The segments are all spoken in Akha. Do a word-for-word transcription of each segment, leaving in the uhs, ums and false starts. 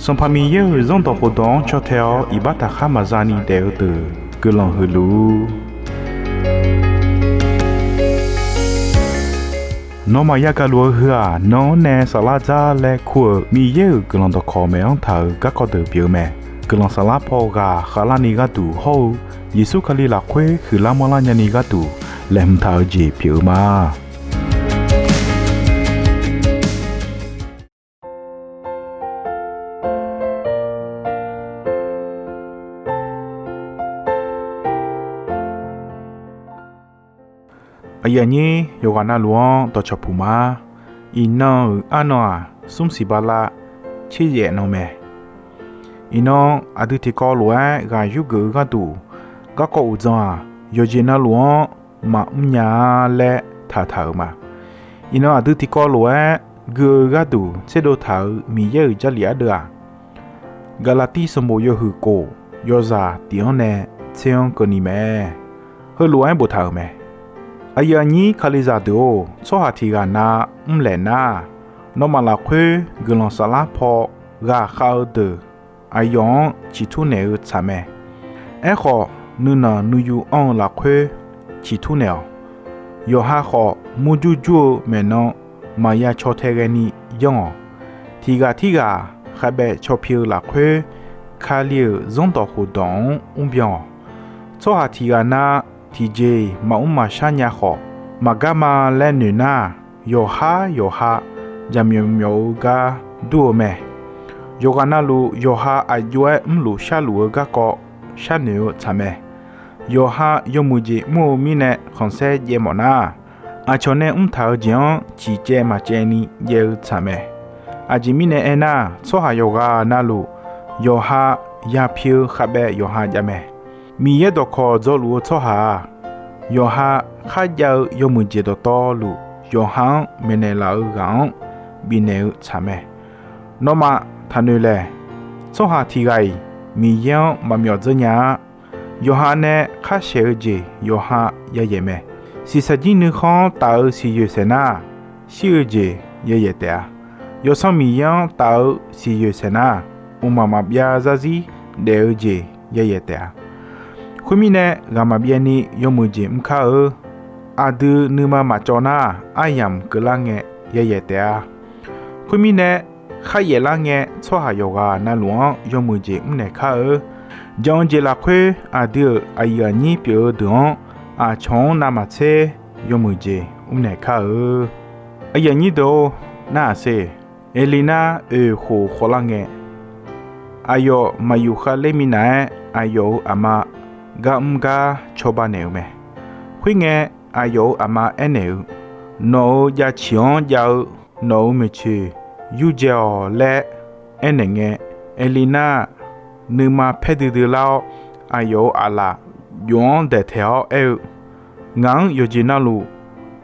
Sanqpaq Miqyaer-euq Zanrdawq khofdawq-anr caw tae-awr iqbax taqkhar maqza ni daef-eu deuq guiqlanq huiq luf-ur. Nawmaf yagaq luf-eu heu-aq, nan-anr nae saflar dzar laer kur-euq Miqyaer-euq guiqlanq dawqkawq maeq-anr taq-euq garkawv deuq pyeuf-eu mae. Guiqlanq saflar paw ghaq khavlarni gharduq hawr-eu Yeqsur Kali lafkhoer huiqlar manrlar nyani gharduq laeqhmq taq-eu jeq pyeuf-eu ma. Aqyuif aqnyir yawqghaq navluf-anr dawqcawq puq ma. Iqnan-euq arnan-aq, smr siq bala tser yaef nan mae. Iqnan aqdui tiqkawv lof-aer ghaq yurgeuf-eu gharduq, garkawv uqdzan-aq, yawqjeq navluf-anr maqmr nya-a laer taqtaq-euq ma. Iqnan aqdui tiqkawv lof-aer gui-eu gharduq tserdov taq-euq Miqyaer-euq Jarlif ardeuv-aq, Gaqlaqtiv sanqbof yawhuiq kof yawzaq tiq-anr nae tser-anr keuvni mae. Heulof-aer boftaq-euq mae. Aqyuif aqnyir Kalizaq deuq-or, tsawrhaq tiq ghaq na mrlaeq nar, nawmaf lafkhoer guiqlanq saflar paw ghaq khav-eu deuq aqyawf-anr ciqtur naeq-eu tsaq mae. Aerkhawf, nuinanq nuiyu anr-eu lafkhoer ciqtur naeq-awq. Yawqha khawf, murjur jur-eu maeqnan maqya caw tae ghaeni yanr-awq. Tiq ghaq tirghaq khavbaev caw pi-eu lafkhoer, Kali-euq Zanrdawq khofdawq-anr mrbyan-awq. Tsawrhaq tiq ghaq na tiqjeq-iq maqmr maqshar nya khawf, maqgar ma laer noeq nar, yawqhar yawqha jaqmyawf myawf-eu gar dur-eu mae. Yawqghaq navluf yawqha aqjox-aer mrluf sharluf-eu garkawv sharnoeq-eu tsaq mae. Yawqha yawmuiq jeq mr-eu mirnae khanqsaer jaev mawf nar, aqcawq nae mrtaq-eu jeq-anr ciqcaev maqcaevni jaev-eu tsaq mae. Aqjeq mirnae aernar, tsawrhaq yawqghaq navluf yawqha yapi-eu khavbaev yawqha jav mae. Miqyaer dawqkawq dzawluf-eu tsawrhaq-aq, yawqha kharjav-eu yawmuiq jeq dawqtawvluf yawqha-anr maeqnaeq laf-eu ghaq-anr bifnaeq-eu tsaq mae. Nawmaf taqnoeq laeq. Tsawrhaq tiq ghaq-iq Miqyaer-anr maqmyawf dzeur nya-a. Yawqha nae kharsaeq-eu jeq yawqha yayaeq mae. Shiqshaq jir nuikhanr-anr taf-eu siqyoeq saeq nar, shir-eu jeq yayaeq taef-a. Yawsanr Miqyaer-anr taf-eu siqyoeq saeq nar, mqmaq maqbyav zarzir daef-eu jeq yayaeq taef-a. Khoermirnae, ghaq maqbyav ni yawmuiq jeq mr kar-eu. Aqdui nuima maqcawv nar, aryamq keuvlar ngae yayaeq taef-a. Khoermirnae, kharyaef lar ngae tsawrhaq yawqghaq navluf-anr yawmuiq jeq mrnaeq kar-eu. Jan-eu jeq lafkhoer aqdui-euq aqyuif aqnyir pyeuf-eu deuq-anr aqcawq-anr navmaqtser yawmuiq jeq mrnaeq kar-eu. Aqyuif aqnyir deuq-or, nar-aq ser. Eqliqnar oeq khof khawvlar ngae, aqyawf maqyuf khavler minav-aer aqyawf-euq aqma gar mr gar cawba naeq-eu mae. Khoerngae, aqyawf-euq aqma aernaeq-eu, Nawq-euq jav ciq-anr jav-eu nawq-euq maeqtsoeq yurdzae-awq laer aernaeq ngae, Eqliqnar nuima paer duidui lar-awr, aqyawf-euq aqlaf jov-anr daeqtaeq-awr aer-eu, Ngaq-anr yawqjeq navluf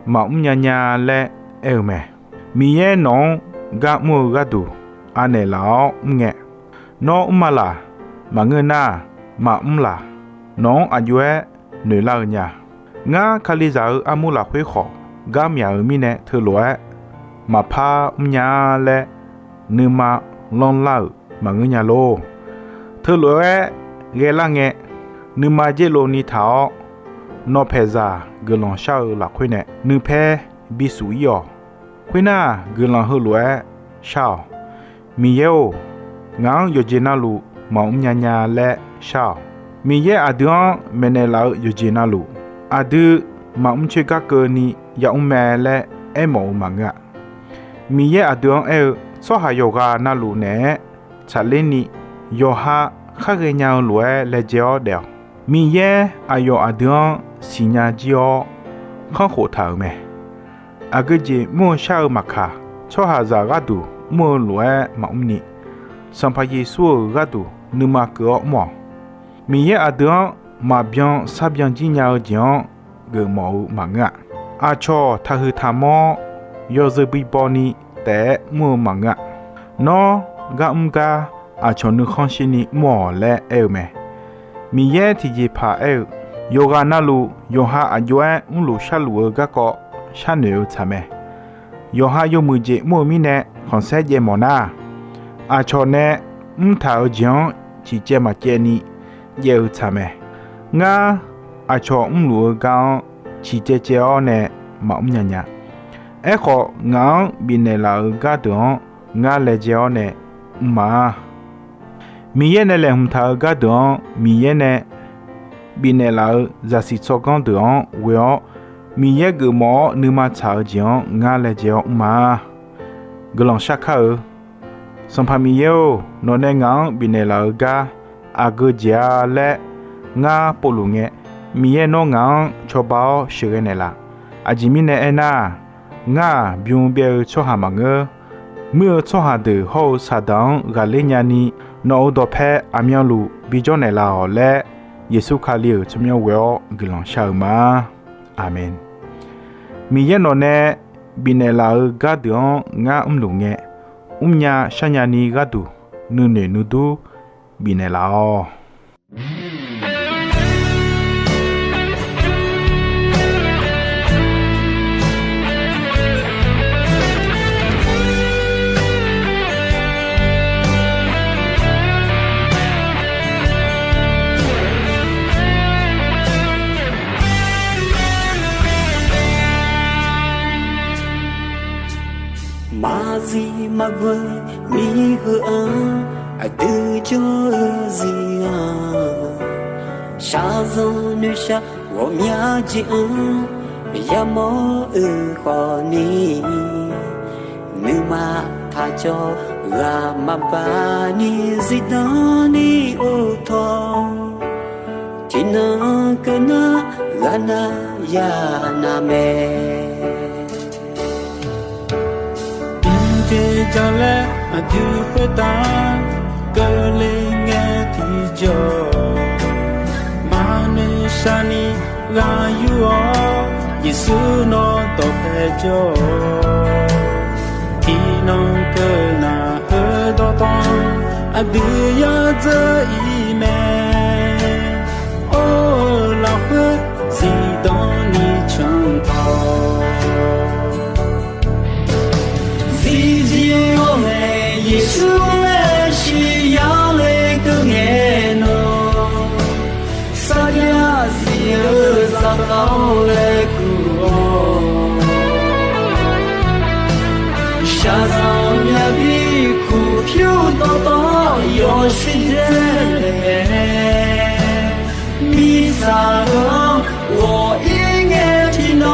maqmr nya nya laer aer-eu mae. Miqyaer nawq-anr gar mr-eu gharduq anaeq laf-awr mr ngae, Nawr mrma laq? Maqngeur nar, maqmr laq? Nawq-anr aqjox-aer noeqlar-eu nya. Ngar Kalizaq-euq armur lafkhoer khawf gar myaq-euq mirnae teulof-aer maqpar mrnya-a laer nuima lanrlar-euq maqngeur nya lor. Teulof-aer ghaelar ngae, nuima jaerlovni taq-awr, nawqpaeqzaq guiqlanq shar-eu lafkhoer nae nuipaer bisuf ir-awq. Khoernar, guiqlanq heulof-aer shar-awq. Miqyaer-or, ngaq-anr yawqjeq navluf maqmr nya nya laer shar-awq. Miqyaer aqdui-anr maeqnaeq laf-eu yawqjeq navluf, aqdui maqmr coer gar keuvni yamr mae laer aermawf-eu maqngeur-a. Miqyaer aqdui-anr aer-eu, Tsawrhaq yawqghaq navluf naeq-aer tsaqler ni, yawqha khar ghaenya-eu lof-aer laejae-awr daef-awq. Miqyaer aqyawf aqdui-anr siqnya jir-awr kanrkhof taq-euq mae. Aqgeu jeq mr-eu shar-eu maqkaq, tsawrhaqzaq gharduq mr-eu lof-aer maqmr ni, Sanqpaq Yeqsur-euq gharduq nuima keuv-awr mr-awq. Miqyaer aqdui-anr maqbyan sarbyan jir nya-eu jeq-anr geufmawf-eu maqngeur-a. Aqcawq taqhuiq taqmanr-awr, yawzeu bibaw ni taef-aer mr-eu maqngeur-a. Nawr gar mr gar aqcawq nuikhanr shirni mr-awq laer aer-eu mae. Miqyaer tiqjeqpaq aer-eu, yawqghaq navluf yawqha aqjox-aer mrluf sharluf-eu garkawv sharnoeq-eu tsaq mae. Yawqha yawmuiq jeq mr-eu mirnae khanqsaer jaev mawf nar, aqcawq nae mrtaq-eu jeq-anr ciqcaev maqcaevni jaev-eu tsaq mae. Ngar aqcawq mrluf-eu gar-anr ciqcaev caev-awr nae maqmr nya nya. Aerkhawf, ngaq-anr bifnaeq laf-euq gardeuq-anr ngar laejae-awr nae mr ma. Miqyaer nae laeqhmq taq-euq gardeuq-anr Miqyaer nae bifnaeq laf-euq zaqsiq tsawrganr deuq-anr ghoe-awr, Miqyaer geufmawf-awr nuima tsaq-eu jeq-anr ngar laejae-awr mr ma. Guiqlanq shar kar-eu Sanqpaq Miqyaer-or, nawqnae ngaq-anr bifnaeq laf-eu gar aqgeu jeq-a laer ngar povluf ngae, Miqyaer nawr ngaq-anr cawba-awr sheuqghae naeqlaf. Aqjeq mirnae aernar-aq, ngar-aq bym byaev-eu tsawrhaq maqngeur. Muir-eu tsawrhaq deuq hawr-eu Saqdaq-anr ghaqler nyani, nawq-euq dawqpae aqmyanluf bijawr naeqlaf-awq laer, Yeqsur Kali-euq tsawrmyanr ghoe-awr guiqlanq shar-eu ma. Aqmeq. Miqyaer nawqnae bifnaeq laf-eu gardeuq-anr ngar mrluf ngae, mrnya sharnya ni gharduq nuinoeq nuidur bifnaeq laf-awq. Maqzif maqghoe miqheu-anr aqdui jawr-eu zir-anr, shaqzanq noeqshaq ghawqmya jeq-anr yamawr-eu khawfni, nuima taqcawv ghaq maqbaq ni zifdan ni uvtawq, tiqnan keuv nar ghaq nar ya nar mae. Tiqjeq jaq laer aqdui khoertav keuvle ngae tiqjawr, maqnoeq shaqni ghaq yur-awr, Yeqsur nawr dawqpae jawr-awq. Tiqnan keuv nar heudawq tawv aqdui yadzeur ir mae. Or-eu lafkhoer zifdan ni canq tawq. Zifzif-awr nae Yeqsur laer shir yale keuv ngae nawr, sarjax zif-eu zaqkhav-awr laer kur-awr, shaqzanq myavbi kur pyur dawqtawv yawshuif dzae nae, mirtsaq heu-anr ghawq ir ngae tiqnan,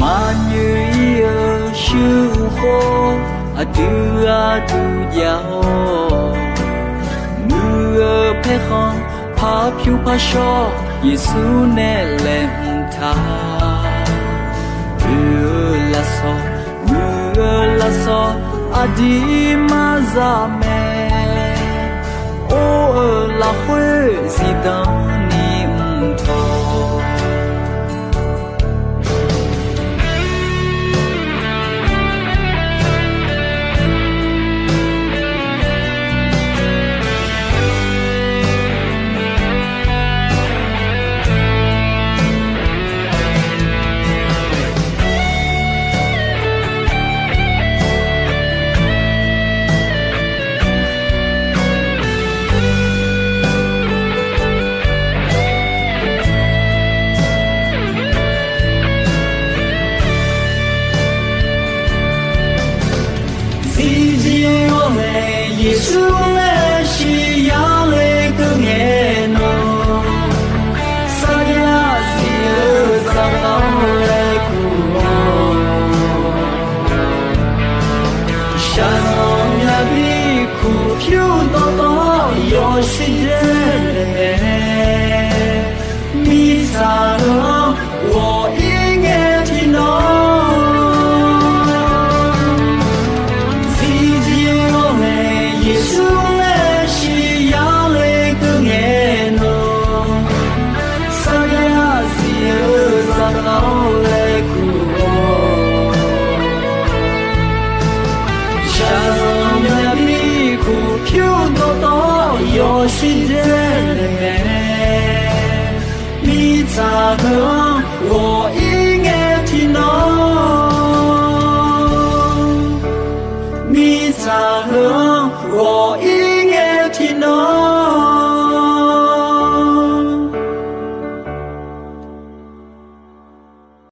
maqnyoeq ir-eu shuir-eu khawf aqdui gharduq jav-awr, muiq-eu paerkhanq par pyur par shawr Yeqsur nae laeqhmq taq. Oe-eu lafsawq, muiq-eu lafsawq aqdir maqzaq mae. Or-eu lafkhoer zifdan ni mq tawq. Zifzif-awr nae Yeqsur laer shir yale keuv ngae nawr, sarjax zif-eu zaqkhav-awr laer kur-awr, shaqzanq myavbi kur pyur dawqtawv yawshuif dzae nae, mirtsaq heu-anr ghawq ir ngae tiqnan, zifzif-awr nae Yeqsur laer shir yale keuv ngae nawr, sarjax zif-eu zaqkhav-awr laer kur-awr, shaqzanq myavbi kur pyur dawqtawv yawshuif dzae nae, mirtsaq heu-anr ghawq